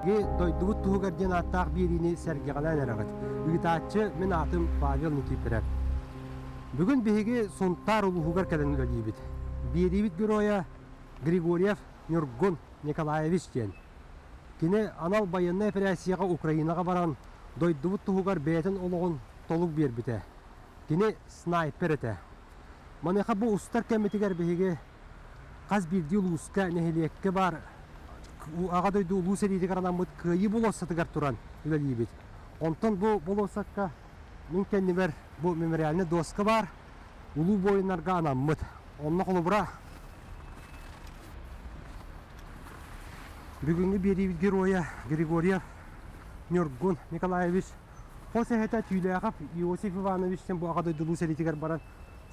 Дойдубут туһугар диэн ааттаах биэриини сэргэҕэлээн эрэҕит. Ыытааччы мин аатым Павел Никифоров. Бүгүн биһиги Сунтаар улууһугар кэлэн үлэлиибит. Биэриибит геройа Григорьев Ньургун Николаевич диэн. Кини анал байыаннай эпэрээссийэҕэ Украинаҕа баран, дойдубут туһугар бэйэтин олоҕун толук биэрбитэ. Кини снайпер этэ. Маныаха бу устар кэммитигэр биһиги хас биирдии улууска, нэһилиэккэ баар Аҕа дойду Улуу сэриитигэр анаммыт Кыайыы болуоссатыгар туран үлэлиибит. Онтон бу болуоссакка мин кэннибэр бу мемориальнай доска баар, улуу буойуннарга анаммыт. Онно холобура бүгүҥҥү биэриибит геройа Григорьев Ньургун Николаевич хос эһэтэ Түүлээхов Иосиф Иванович диэн бу Аҕа дойду Улуу сэриитигэр баран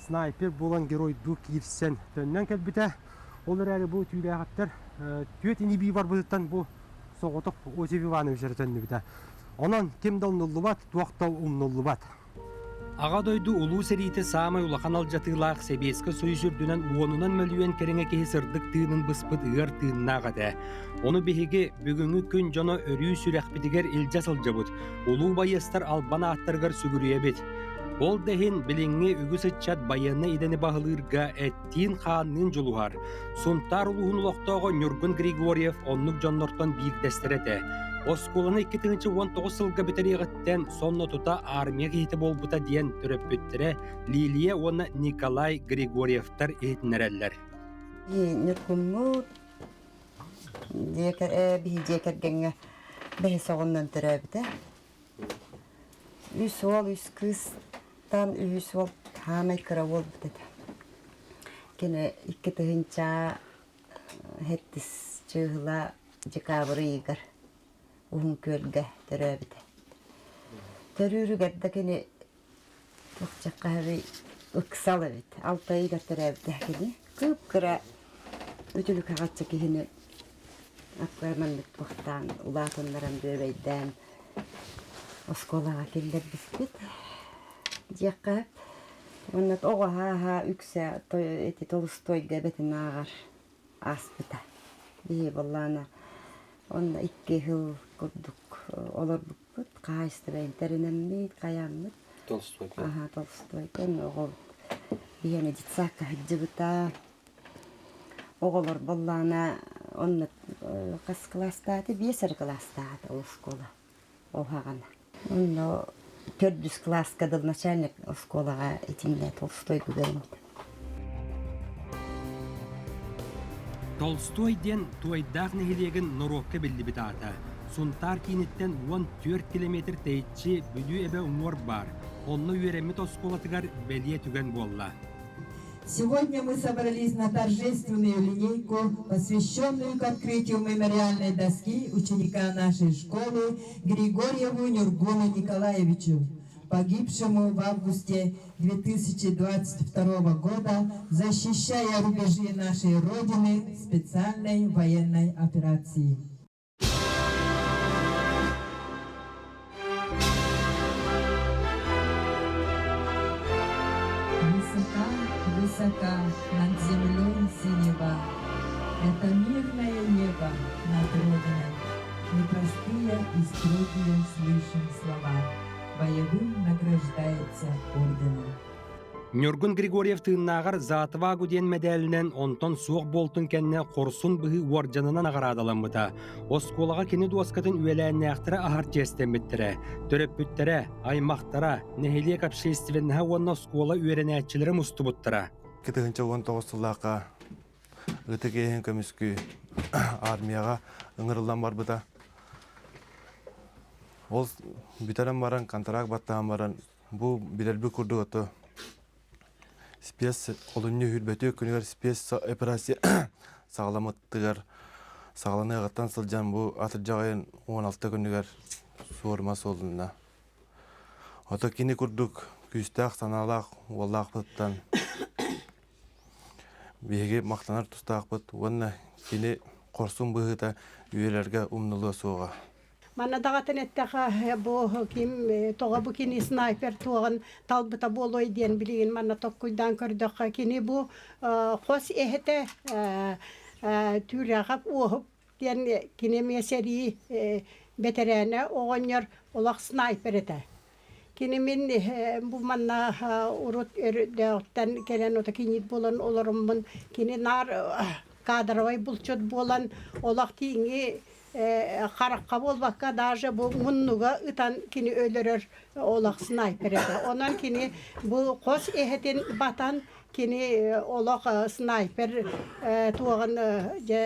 снайпер буолан геройдуу киирсэн төннөн кэлбитэ. Ол эрээри бу Түүлээхиттэр түөрт ини-бии барбытыттан бу соҕотох Иосиф Иванович эрэ төннүбүтэ. Онон ким да умнуллубат, туох да умнуллубат. Аҕа дойду Улуу сэриитэ саамай улахан алдьатыылаах Сэбиэскэй Союз үрдүнэн уонунан мөлүйүөн кэриҥэ киһи сырдык тыынын быспыт ыар тыыннаах этэ. Ону биһиги бүгүҥҥү күн дьоно өрүү сүрэхпитигэр илдьэ сылдьабыт, улуу байыастар албан ааттарыгар сүгүрүйэбит. Ол да иһин билиҥҥи үгүс ыччат байыаннай идэни баһылыырга эттиин-хаанныын дьулуһар. Сунтаар улууһун олохтооҕо Ньургун Григорьев оннук дьоннортон биирдэстэрэ этэ. Оскуоланы 2019 сылга бүтэриэҕиттэн сонно тута армия киһитэ буолбута диэн төрөппүттэрэ Лилия уонна Николай Григорьевтар иһитиннэрэллэр. Ньургуммут биһи дьиэ кэргэҥҥэ бэһис оҕоннон төрөөбүтэ. Үс уол, үс кыыстан үһүс уол хаамай кыра уолбут этэ. Кини 2 тыһыынча сэттис чыыһыла декабрь ыйыгар Уһун Күөлгэ төрөөбүтэ. Төрүүрүгэр да кини туохчаххаһый ыксал эбит. Алта ыйыгар төрөөбүтэ кини. Кып-кыра үтүлүк аҕачча киһини аппа маннык туохтаан улаатыннаран бүөбэйдээн оскуолаҕа киллэрбиппит диэххэ уонна оҕо ааһа үксэ ити Толстойга эбэтин ааҕар ааспыта. Биһи буоллаҕына онно 2 сыл курдук олорбуппут, хаһаайыстыба интэринэммит, хайааммыт. Толстойга. Аһа, Толстойга оҕо биһиэнэ детсадка сылдьыбыта. Оҕолор буоллаҕына онно хас кылаастаата? Биэс эрэ кылаастаата ол оскуола ол саҕана. Онно төрдүс кылааска дыл начальник оскуолаҕа итиннэ Толстойга үөрэммитим. Толстой диэн Туойдаах нэһилиэгин норуокка биллибит аата. Сунтаар кииниттэн 14 километр тэйиччи Бүлүү эбэ уҥуор баар. Онно үөрэммит оскуолатыгар бэлиэ түгэн буолла. Сегодня мы собрались на торжественную линейку, посвященную к открытию мемориальной доски ученика нашей школы Григорьеву Нюргуну Николаевичу, погибшему в августе 2022 года, защищая рубежи нашей Родины в специальной военной операции. Высока, высока над землей синева, Это мирное небо над Родиной. Непростые и строгие слышим слова, Боевым награждается орденом. Ньургун Григорьев тыыннааҕар За отвагу диэн мэдээлинэн, онтон суох буолтун кэннэ хорсун быһыы уордьанынан наҕараадаламмыта. Оскуолаҕа кини дуоскатын үөлээннээхтэрэ аһар чиэстэммиттэрэ. Төрөппүттэрэ, аймахтара, нэһилиэк общественноһа уонна оскуола үөрэнээччилэрэ мустубуттара. 2019 сыллаахха ытык иэһин көмүскүү армияҕа ыҥырыллан барбыта. Ол бүтэрэн баран, контракт баттаан баран, бу билэрбит курдук ото спец олунньу сүүрбэтүө күнүгэр спец операция саҕаламмытыгар саҕаланыаҕыттан сылдьан бу атырдьах ыйын 16 күнүгэр суорума суолунна. Ото кини курдук күүстээх санаалаах уоллаахпытыттан биһиги махтанар тустаахпыт уонна кини хорсун быһыыта үйэлэргэ умнулуо суоҕа. Манна даҕатан эттэхэ, бу ким тоҕо бу кини снайпер туоҕун талбыта буолуой диэн билигин манна токкуйдаан көрдөххө, кини бу хос эһэтэ Түүлээхэп Уоһуп. диэн кини эмиэ сэрии бэтэрээнэ оҕонньор олох снайпер этэ. Кини мин бу манна урут өрдөөҕүттэн кэлэн ото киниит буолан олоруммун кини наар кадровай булчут буолан олох тииҥи харахха буолбакка даже бу муннуга ытан кини өлөрөр олох снайпер этэ. Онон кини бу хос эһэтин батан кини олох снайпер туоҕун дьэ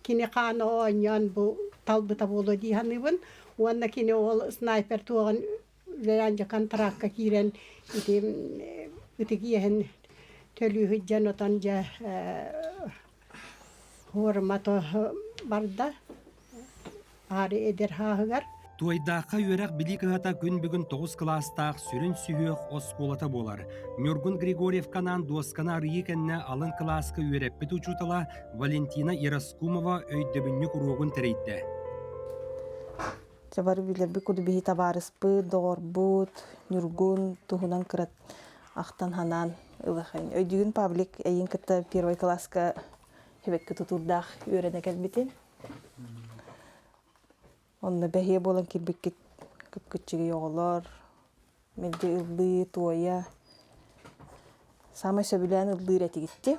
кини хаана оонньоон бу талбыта буолуо дии саныыбын. Уонна кини ол снайпер туоҕун үлэлээн дьэ контракка киирэн ити ытык иэһин төлүү сылдьан отон дьэ Хуормато барда аары эдэр сааһыгар. Туойдаахха үөрэх-билии кыһата күн бүгүн тоҕус кылаастаах сүрүн сүһүөх оскуолата буолар. Ньургун Григорьевка анаан дуосканы арыйыы кэннэ алын кылааска үөрэппит учуутала Валентина Яроскумова өйдөбүнньүк уруогун тэрийдэ. Дьэ бары билэрбит курдук биһи табаарыспыт, доҕорбут Ньургун туһунан кыра ахтан санаан ылахайын. Өйдүүгүн Павлик эйин кытта первый класска хэбэкки тутуурдаах үөрэнэ кэлбитин. Онно бэһиэ буолан киирбиккит кып-кыччыгый оҕолор, мэлдьи ыллыы, туойа. Саамай сөбүлээн ыллыыр этигитти.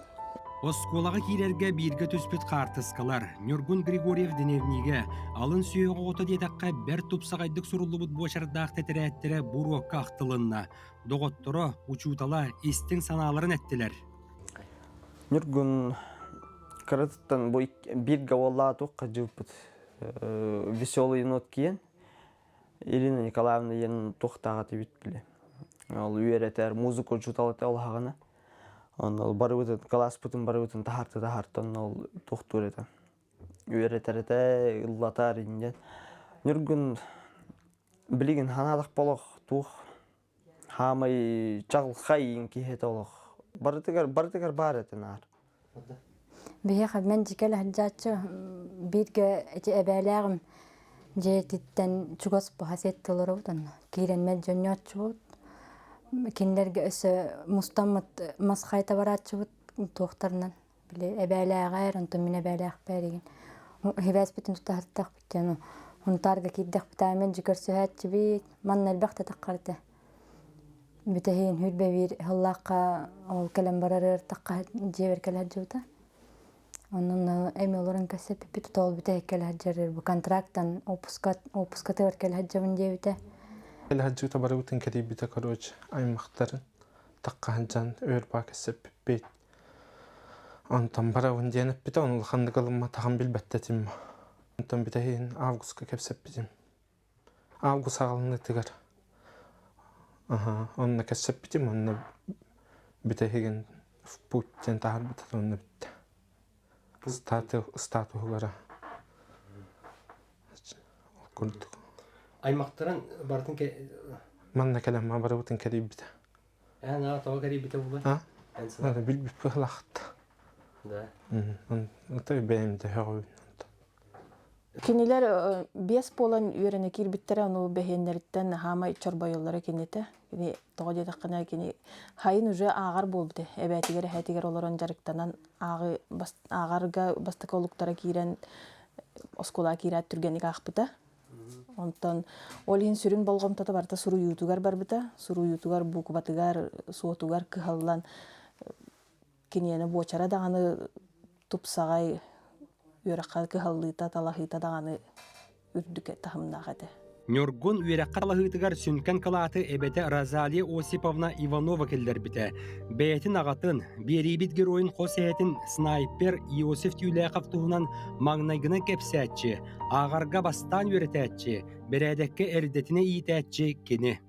Оскуолаҕа киирэргэ бииргэ түспүт хаартыскалар, Ньургун Григорьев дневнигэ, алын сүһүөх оҕото диэтэххэ бэрт тупсаҕайдык суруллубут буочардаах тэтэрээттэрэ бу уруокка ахтылынна. Доҕотторо, учуутала истиҥ санааларын эттилэр. Ньургун кыратыттан бу бииргэ уоллаах туохха дьылпыт веселый енот киэн Ирина Николаевна диэн туохтааҕа этибит били. Ол үөрэтэр, музыка учуутала этэ ол аҕана. Онно ол барыбытын, кылааспытын барыбытын таһаарта таһаарта онно ол туохтуур этэ. Үөрэтэр этэ, ыллатар инньэ. Ньургун билигин ханаадах олох туох хаамай чаҕылхай киһи этэ олох. Барытыгар барытыгар баар этэ наар. Биһиэхэ мен дьикэл сылдьааччы бииргэ ити эбээлээҕим дьиэтиттэн чугас баһа сиэтти олоробут онно киирэн дьонньооччубут кинилэргэ өссө мустаммыт мас хайта барааччыбыт туохтарынан били эбээлээҕэр онтон мин эбээлээхпэр игин хибээспитин тута сырыттахпыт диэн Хунтаарга киирдэхпит аайы мэлдьи көрсүһээччибит манна элбэх да таххар этэ Бүтэһигин сүүрбэ биир сыллаахха ол кэлэн барар ыартахха дьиэбэр кэлэ сылдьыбыта. Онон эми олорон кэпсэппиппит ол бүтэһик кэлэ сылдьар бу контрактан отпуска отпускатыгар кэлэ сылдьабын диэбитэ. Кэлэ сылдьыбыта барыбытын кэрийбитэ короче аймахтарын тахха сылдьан өр баа кэпсэппиппит. Онтон барабын диэн эппитэ, ону улаханнык ылымматаҕым билбэттэтим. Онтон бүтэһигин августка кэпсэппитим. Август аҕалыныытыгар онно кэпсэппитим онно бүтэһигин в путь диэн таһаарбыта онно бүттэ. Статуһугара ол курдук. Аймахтарын барытын Манна кэлэн барыбытын кэрийбитэ. Эн аа тоҕо кэрийбитэ буолуой? А? Билбит быһылаахта. Да. Ото бэйэм да сөҕөбүн. Кинилэр биэс буолан үөрэнэ киирбиттэрэ, ону бэһиэннэриттэн хаамай чорбойоллоро кинитэ. Кини тоҕо диэтэххинэ, кини хайын уже ааҕар буолбута. Эбээтигэр, эһээтигэр олорон дьарыктанан ааҕы ааҕарга бастакы олуктара киирэн оскуолаҕа киирээт түргэнник аахпыта. Онтон ол иһин сүрүн болҕомтото барыта суруйуутугар барбыта. Суруйуутугар, буукубатыгар, суотугар кыһаллан киниэнэ буочара даҕаны тупсаҕай үөрэххэ кыһаллыыта, талаһыыта даҕаны үрдүк таһымнаах этэ. Ньургун үөрэххэ талаһыытыгар сүҥкэн кылааты эбэтэ Розалия Осиповна Иванова киллэрбитэ. Бэйэтин аҕатын, биэриибит геройун хос эһэтин снайпер Иосиф Тюляхов туһунан маҥнайгынан кэпсээччи, ааҕарга бастаан үөрэтээччи, бэрээдэккэ эрдэтинэ иитээччи кини.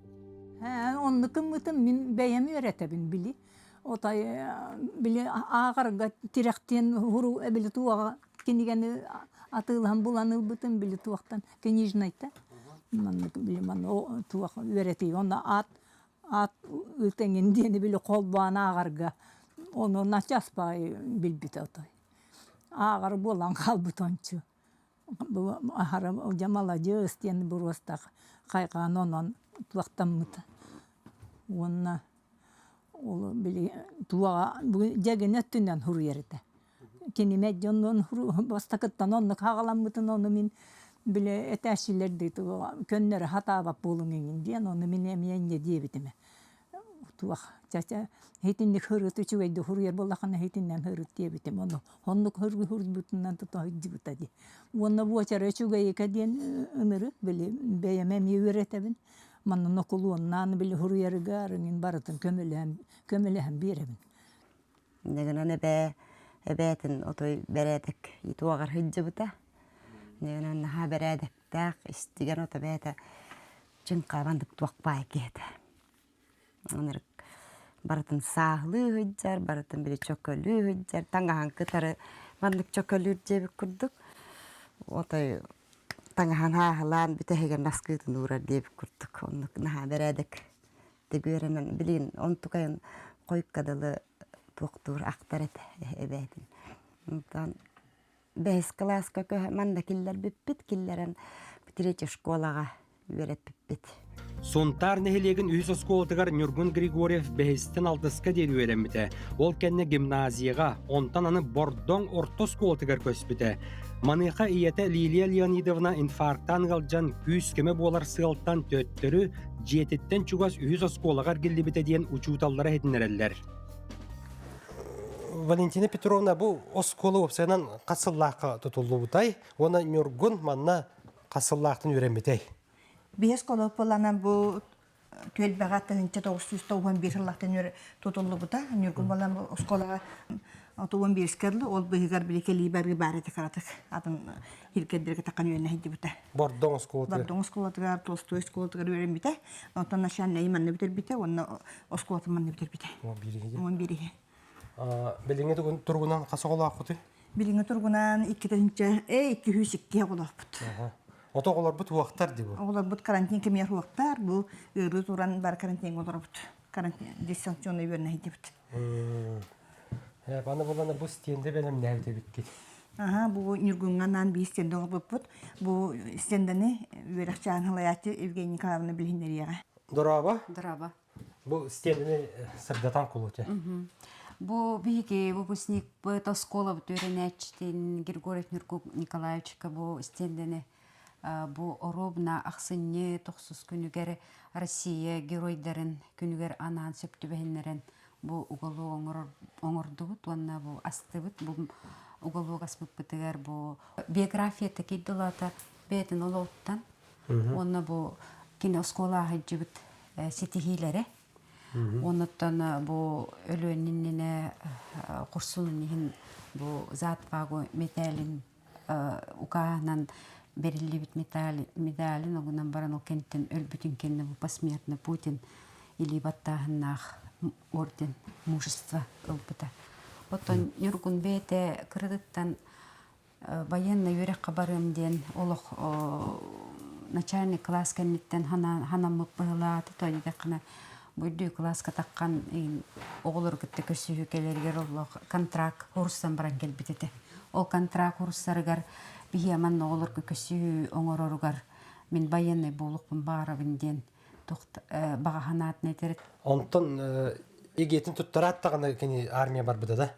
Оннук гыммытым мин бэйэм үөрэтэбин били. Отой били ааҕарга тирэхтиэн уру били туоҕа кинигэни атыылаһан булан ылбытым били туохтан книжнайта маннык били манна туох үөрэтии онно аат аат ытэҥин диэни били холбоон ааҕарга ону начаас баҕайы билбитэ отой ааҕар буолан хаалбыт ончу аһара дьэ маладьыас диэн боруостах хайҕаан онон туохтаммыта уонна ол били туоҕа дьэгинэ өттүнэн суруйар этэ. Кинимэ дьоннон бастакыттан оннук хаҕаламмытын ону мин бile этээччилэр көннөрө хатаабат буолуҥ иҥин диэн ону мин эмиэ инньэ диэбитим. Туох чача итинник һырыт үчүгэйдик суруйар буоллаххына итиннэн һырыт диэбитим ону оннук һырбытынан тута сылдьыбыта дии. Уонна буочара үчүгэйикэ диэн ынырык били бэйэм эмиэ үөрэтэбин. Манна нокулуоннаан били суруйарыгар мин барытын көмөлөһөн көмөлөһөн биэрэбин. Инньэ эбээ эбээтин отой бэрээдэк итуоҕар сылдьыбыта. Инньэ наһаа бэрээдэктээх, истигэн ото бэйэтэ чыҥхабандык туох баай киһи этэ. Ынырык барытын сааһылыы сылдьар, барытын били чөкөлүү сылдьар, таҥаһын кытары маннык чөкөлүүр диэбит курдук. Отой таҥаһын хааһылаан бүтэһигэр наскыытын уурар диэбит курдук. Оннук наһаа бэрээдэк тигүөрэнэн билигин онтукайын хойукка дылы туохтуур ахтар этэ эбээтин. Онтон бэһис кылааска көһө манна киллэрбиппит, киллэрэн третья школаҕа үөрэппиппит. Сунтаар нэһилиэгин үһүс оскуолатыгар Ньургун Григорьев бэһистэн алтыска диэри үөрэммитэ. Ол кэннэ гимназияҕа, онтон аны Бордоҥ орто оскуолатыгар көспүтэ. Маныаха ийэтэ Лилия Леонидовна инфарктаан ыалдьан күүс-көмө буолар сыалтан төттөрү дьиэтиттэн чугас үһүс оскуолаҕа эргиллибитэ диэн учууталлара иһитиннэрэллэр. Валентина Петровна, бу оскуола уопсайынан хас сыллаахха тутуллубутай уонна Ньургун манна хас сыллаахтан үөрэммитэй? Биһи оскуола буоланан бу түөлбэҕэ 1991 сыллаахтан тутуллубута. Ньургун буолан оскуолаҕа 31 дылы ол быһыгар били кэлии барыы баар этэ кыратык атын хиркэрдэргэ такан үөрэнэ сылдьыбыта. Бордоҥ оскуолатыгар. Бордоҥ оскуолатыгар, Толстой оскуолатыгар үөрэммитэ. Онтон начальнайы манна бүтэрбитэ уонна оскуолатын манна бүтэрбитэ. 11 11 Билиҥҥи туругунан хас оҕолооххутуй? Билиҥҥи туругунан 2 202 оҕолоохпут. Ото оҕолорбут уохтар дии бу. Оҕолорбут карантин кэмигэр уохтар. Бу ыарыы туран бар карантиҥҥа олоробут. Карантин дистанционный үөрэнэ сылдьабыт. Аны булана бу стенде бэлэмнээбит эбиккит. Аха, бу Ньургуҥҥа анаан биир стенде оҥорбуппут. Бу стенданы үөрэх чааһын салайааччы Евгения Николаевна билиһиннэриэҕэ. Дорообо. Дорообо. Бу стенаны сырдатан кулуте. Бу биһиги выпускникпыт оскуолабыт үөрэнээччитин Григорьев Нюргун Николаевичка бу стенданы бу оруобуна ахсынньы тохсус күнүгэр Россия геройдарын күнүгэр анаан сөп түбэһиннэрэн бу уголок оҥордубут уонна бу астыбыт. Бу уголок аспыппытыгар бу биографията кийдулаата бэйэтин олоҕуттан уонна бу кини оскуола сылдьыбыт ситиһиилэрэ. Онуттан бу өлүөн иннинэ курсунун иһин бу за отвагу мэтээлин укааһынан бэриллибит медалин огунан баран ол кэнниттэн өлбүтүн кэннэ бу посмертно Путин илии баттааһыннаах орден мужества ылбыта. Оттон Ньургун бэйэтэ кыратыттан военный үөрэххэ барыам диэн олох начальный класс кэнниттэн ханаммыт быһылаата то диэтэххинэ бу үрдүк кылааска таххан оҕолору кытта көрсүһүү кэлэригэр олох контракт хурсан баран кэлбит этэ. Ол контракт хурсарыгар биһиэ манна оҕолорго көсүһүү оҥороругар мин военный буолуохпун баҕарабын диэн баҕа санаатын этэр. Онтон эгиэтин туттараат даҕаны кини армия барбыта да?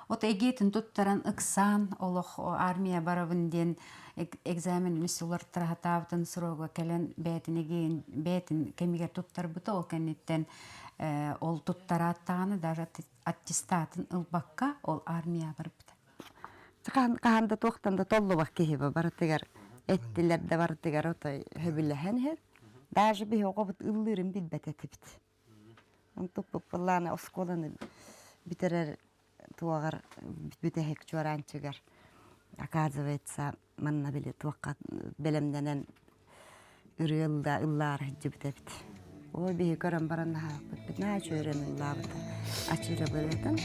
От эгиэтин туттаран ыксаан олох армия барабын диэн экзамен үс улартара срога кэлэн бэйэтин эгиэн бэйэтин кэмигэр туттарбыта ол кэнниттэн ол туттараат даҕаны даже аттестатын ылбакка ол армия барбыта. Хаһан да туохтан да толлубах киһи барытыгар эттилэр да барытыгар отой хөбүлэһэн иһэр. Даже биһи оҕобут ыллыырын билбэт этибит. Онтукпуппулаана оскуоланы бүтэрэр туоҕар бүтэһик чуораанчыгар оказывается манна били туохха бэлэмнэнэн ырыа ыллаара сылдьыбыт эбит. Ой биһи көрөн баран наһааппыт наһаа үчүгэй ыллаабыта. Ачыыра бырыатын.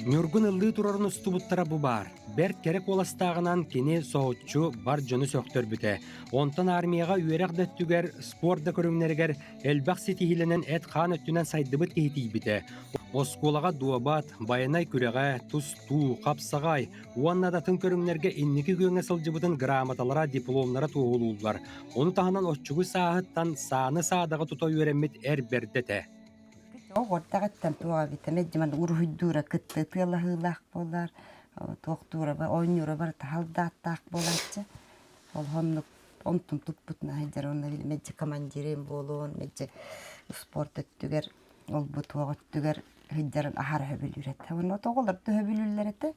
Ньургун ыллыы турарын устубуттара бу баар. Бэрт кэрэ куоластааҕынан кини соһуччу бар дьону сөхтөрбүтэ. Онтон армияҕа үөрэх да өттүгэр, спорт да көрүҥнэригэр элбэх ситиһиилэнэн эт-хаан өттүнэн сайдыбыт киһи тиийбитэ. Оскуолаҕа дуобат, байанай күрэҕэ, тустуу, хапсаҕай уонна да атын көрүҥнэргэ инники күөҥҥэ сылдьыбытын грамоталара, дипломнара туоһулууллар. Ону таһынан оччугуй сааһыттан сааны-саадаҕы тута үөрэммит эр бэрдэ этэ. Оҕордаҕыттан туох эбитэ мэлдьи уруһуйдуура кытта ытыалаһыылаах буолар, туохтуура оонньуура барыта халдааттаах буолааччы. Ол оннук онтун туппутуна сылдьар уонна мэлдьи командирым буолуон, мэлдьи спорт өттүгэр, олбу туох өттүгэр сылдьарын аһара сөбүлүүр этэ. Уонна оҕолор да сөбүлүүллэр этэ.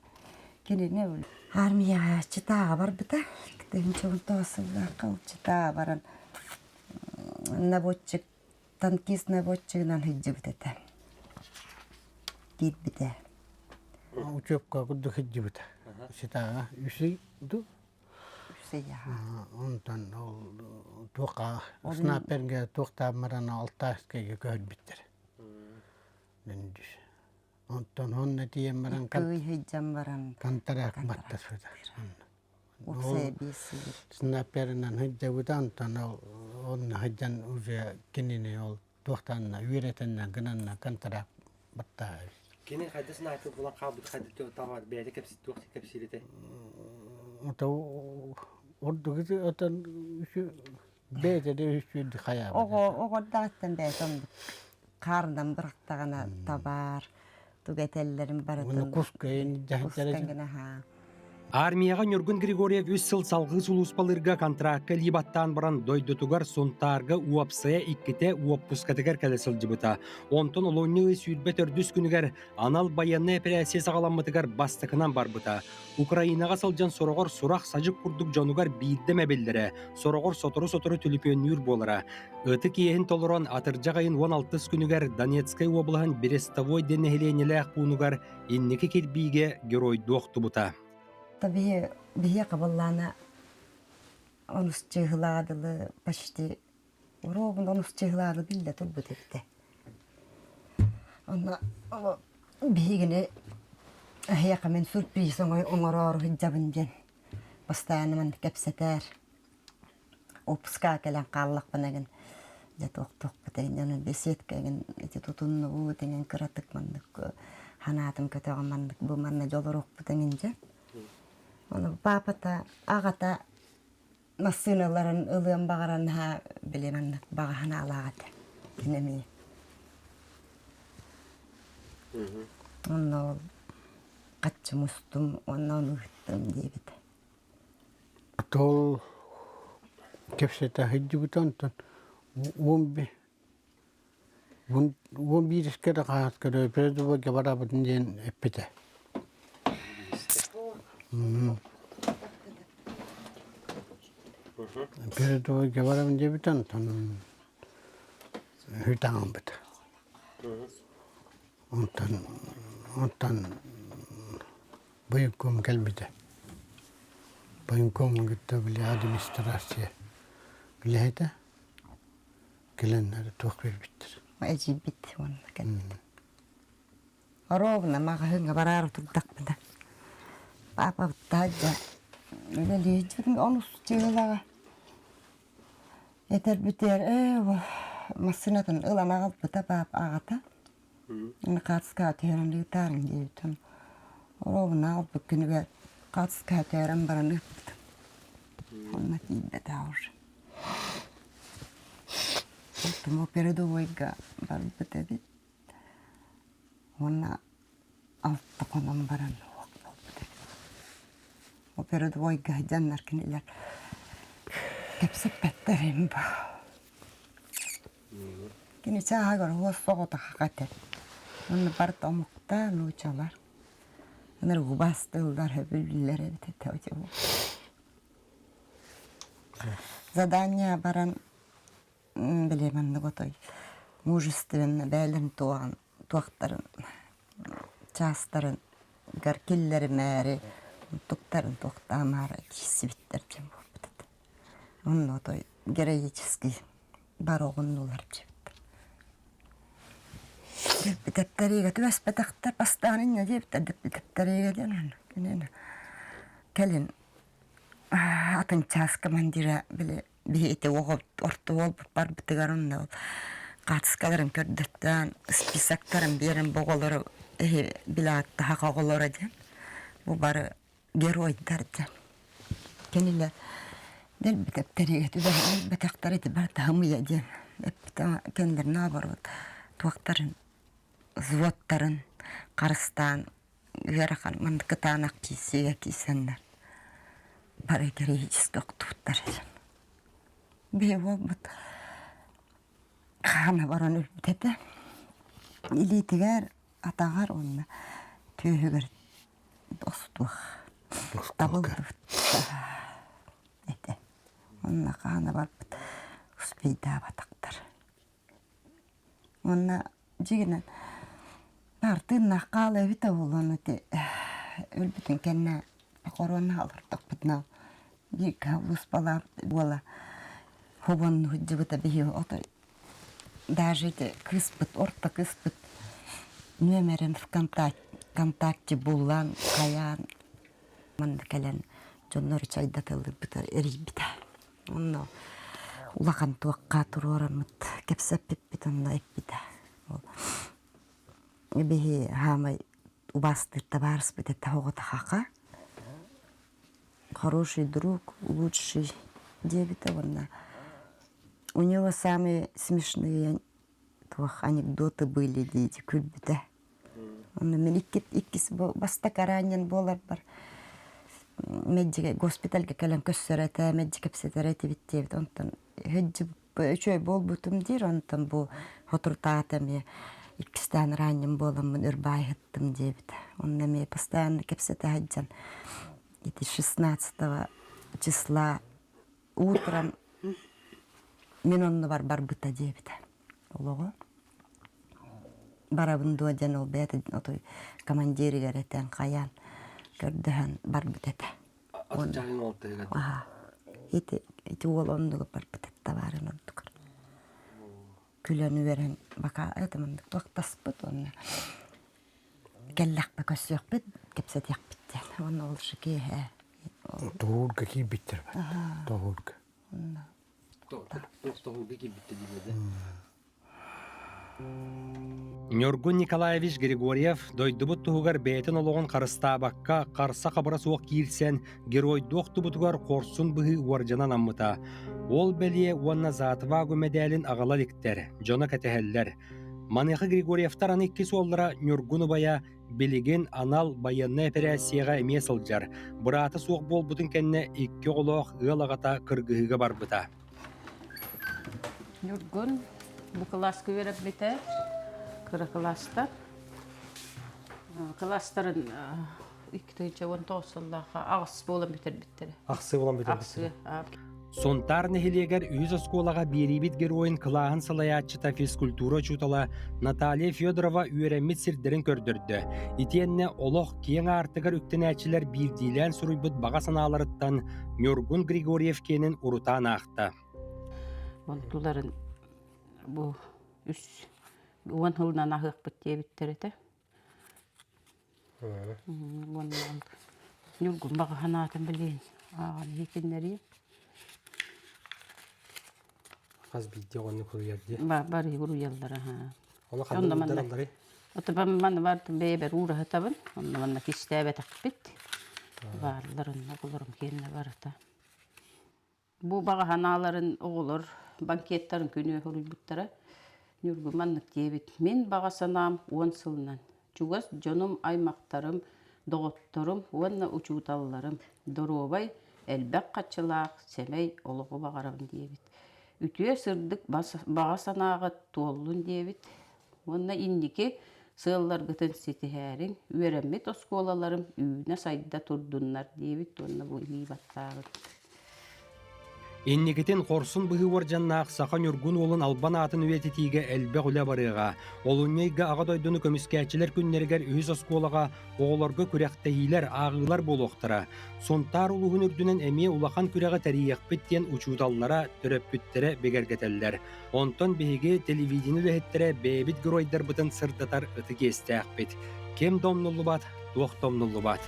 Кинини армияҕа Читаҕа барбыта. 19 сыллаахха ол Читаҕа баран наводчик танкист наводчигынан сылдьыбыт этэ. Киирбитэ. Учебка курдук сылдьыбыта. Читаҕа үс ду Онтон ол туохха снайпергэ туохтаабаран алтааскайга көһөрбүттэр. Онтон онно тиийэн баран Кый баран контракт баттаспыта. Снайперынан сылдьабыта, онтон ол онно сылдьан уже кинини ол туохтаанна үөрэтэннэ гынанна контракт баттаабыт. Кини хайда снайпер булан хаалбыт хайда таҕар бэйэтэ кэпсиир туох кэпсиир этэ? Ото ордук отон бэйэтэ да үчүгэй хайаабыт. Оҕо оҕордаҕыттан бэйэтэ оннук хаарынан бырахтаҕына табаар тугу этэллэрин барытын кускайын кускайын аһаа Армияҕа Ньургун Григорьев үс сыл салгыы сулууспалыырга контракка илии баттаан баран дойдутугар Сунтаарга уопсайа иккитэ уоппускатыгар кэлэ сылдьыбыта. Онтон олунньу ый 24 күнүгэр анал байыаннай эпэрээссийэ саҕаламмытыгар бастакынан барбыта. Украинаҕа сылдьан сороҕор сурах-садьык курдук дьонугар биирдэ эмэ биллэрэ, сороҕор сотору-сотору түлүпүөннүүр буолара. Ытык иэһин толорон атырдьах ыйын 16 күнүгэр Донецкай уобалаһын Берестовой диэн нэһилиэнньэлээх пуунугар инники кирбиигэ геройдуу охтубута. Биһи биһиэхэ буоллаана онус чыыһылаҕа дылы почти уруогун онус чыыһылаҕа биллэ турбут эбитэ. Онно биһигини эһиэхэ мин сюрприз оҥороору сылдьабын диэн постоянно маннык кэпсэтэр. Отпуска кэлэн хааллахпына гын дьэ туохтуохпут эҥин беседка эҥин ити тутуннубут эҥин кыратык маннык санаатым көтөҕөн маннык бу манна дьолоруохпут эҥин дьэ. Ону паапата аҕата массыыналарын ылыан баҕаран наһаа били маннык баҕа санаалаах этэ кини эмиэ. Онно ол хаччы мустум уонна ону ыыттым диэбитэ. Ол кэпсэтэ сылдьыбыта онтон 11 биирискэ да хаһаас көрө барабытын диэн эппитэ. Передовойга барабын диэбитэ онтон үтаҥаммыт. Онтон онтон Военком кэлбитэ. Военкому кытта били администрация үлэһитэ кэлэннэр туох биэрбиттэр. Эдьиийбит уонна кэлбит. Ровно маҕаһыыҥҥа бараары турдахпына папа таһырдьа үлэлиир онус дьыалаҕа этэрбитигэр ээ массыынатын ылан аҕалбыта папа аҕата Хаартыскаҕа түһэрэн ыытаарыҥ диэбитим. Оруобуна аҕалбыт күнүгэр хаартыскаҕа түһэрэн баран ыыппытым. Онно тиийбэтэх уже. Оттон передовойга барбыт эбит. Уонна алта хонон баран уох буолбут эбит. Ол передовойга сылдьаннар кинилэр кэпсэппэттэр им Кини чааһыгар уос соҕотох этэ. Онно барыта омуктар, нуучалар. Ынырык убаастыыллар, сөбүлүүллэр эбит этэ Задание баран били маннык отой мужественно бээлэрин туоҕун туохтарын чаастарын гар киллэримээри туктарын туохтаамаары киирсибиттэр диэн буолбут этэ. Онно отой героический бар оҕуннулар диэбиттэр. Дэлби түбэспэтэхтэр бастаан инньэ диэбиттэр дэлби диэн кинини кэлин атын чаас командира били биһи ити оҕо орто уолбут барбытыгар онно ол хаартыскаларын көрдөттөөн списоктарын биэрэн бу оҕолору эһи били ааттаһах оҕолоро диэн бу бары геройдар диэн кинилэр дэлби тэптэригэ түбэһэн ити барыта ымыйа диэн эппитэ кинилэр наоборот туохтарын взводтарын харыстаан ыарахан маннык кытаанах киирсиигэ киирсэннэр бары героически охтубуттар биһи буолбут хаана баран өлбүт этэ илиитигэр атаҕар уонна түөһүгэр Остуох табыллыбыт этэ. Онно хаана барбыт успейдаабатахтар. Уонна дьиҥинэн наар тыыннаах хаала эбитэ буолуон ити өлбүтүн кэннэ хоруона олордохпутуна бииргэ улууспалаабыт буола хобонну сылдьыбыта биһи отой Даже ити кыыспыт, орто кыыспыт нүөмэрин ВКонтакте буллаан, хайаан манна кэлэн дьоннору чайдатыллыбыта, эрийбитэ. Онно улахан туохха туруораммыт, кэпсэппиппит онно эппитэ. Биһи хаамай убаастыыр табаарыспыт этэ оҕото Хороший друг, лучший диэбитэ уонна у него самые смешные туох анекдоты были диэти күлбүтэ. Онно мин иккис бастакы ранен буоларбар меджигэ госпитальга кэлэн көссөр этэ, меджи кэпсэтэр этибит диэбит. Онтон үчүгэй буолбутум диир, онтон бу хотурутаата эмиэ иккистээн ранньым буоламмын өр баайыһыттым диэбит. Онно эмиэ постоянно кэпсэтэ сылдьан ити 16 числа утром мин оннубар барбыта диэбитэ олоҕу. Барабын дуо диэн ол бэйэтин отой командиригэр этэн хайаан көрдөһөн барбыт этэ. Аха. Ити, ити уол оннугар барбыт табаарын ордугар. Күлэн үөрэн бака это маннык туохтаспыт уонна кэллэхпэ көрсүөхпүт, кэпсэтиэхпит диэн. Уонна ол киэһэ Тоһуурга киирбиттэр бат. Тоһуурга. Тоһуурга киирбиттэр дииллэр Ньургун Николаевич Григорьев дойдубут туһугар бэйэтин олоҕун харыстаабакка, харса-хабыра суох киирсэн, геройдуу охтубутугар хорсун быһыы уордьана анаммыта. Ол бэлиэ уонна За отвагу мэдээлин аҕала иликтэр, дьоно кэтэһэллэр. Маныаха Григорьевтар аны иккис уоллара Ньургун убайа билигин анал байыаннай эпэрээссийэҕэ эмиэ сылдьар. Быраата суох буолбутун кэннэ икки оҕолоох ыал аҕата кыргыһыыга барбыта. Ньургун бу кылааска үөрэппитэ кыра кылаастар. Кылаастарын 2019 сыллаахха аҕыс буолан бүтэрбиттэрэ. Ахсы буолан бүтэрбиттэрэ. Сунтаар нэһилиэгэр үһүс оскуолаҕа биэриибит геройун кылааһын салайааччыта физкультура учуутала Наталья Федорова үөрэммит сирдэрин көрдөрдө. Итиэннэ олох киэҥ аартыгар үктэнээччилэр биирдиилээн суруйбут баҕа санааларыттан Ньургун Григорьев киэнин урутаан аахта. Онтуларын бу үс уон сылынан аһыахпыт диэбиттэр этэ. Уонна Ньургун баҕа санаатын билиэн ааҕан иһитиннэриэ. Хас биирдии оҕону суруйар дии. Бары уруйаллар аһаа. Ону ханна уурдаралларый? Ото манна бартын бэйэбэр уураһытабын. Онно манна кистээбэтэхпит. Баарлар онно оҕолорум киэннэ барыта. Бу баҕа санааларын оҕолор банкеттарын күнү суруйбуттара. Ньургу маннык диэбит. Мин баҕа санаам уон сылынан. Чугас дьонум, аймахтарым, доҕотторум уонна учууталларым доруобай, элбэх хаччылаах, сэмэй олоҕу баҕарабын диэбит. Үтүө сырдык баҕа санааҕыт туоллун диэбит уонна инники сыалларгытын ситиһээриҥ, үөрэммит оскуолаларым үүнэ-сайда турдуннар диэбит уонна бу илии баттаабыт. Инникитин хорсун быһыы уордьаннаах саха ньургун уолун албан аатын үйэтитиигэ элбэх үлэ барыаҕа. Олунньу ыйга Аҕа дойдуну көмүскээччилэр күннэригэр үһүс оскуолаҕа оҕолорго күрэхтэһиилэр, ааҕыылар буолуохтара. Сунтаар улууһун үрдүнэн эмиэ улахан күрэҕи тэрийиэхпит диэн учууталлара, төрөппүттэрэ бигэргэтэллэр. Онтон биһиги телевидение үлэһиттэрэ бэйэбит геройдарбытын сырдатар ытык иэстээхпит. Ким да умнуллубат, туох да умнуллубат.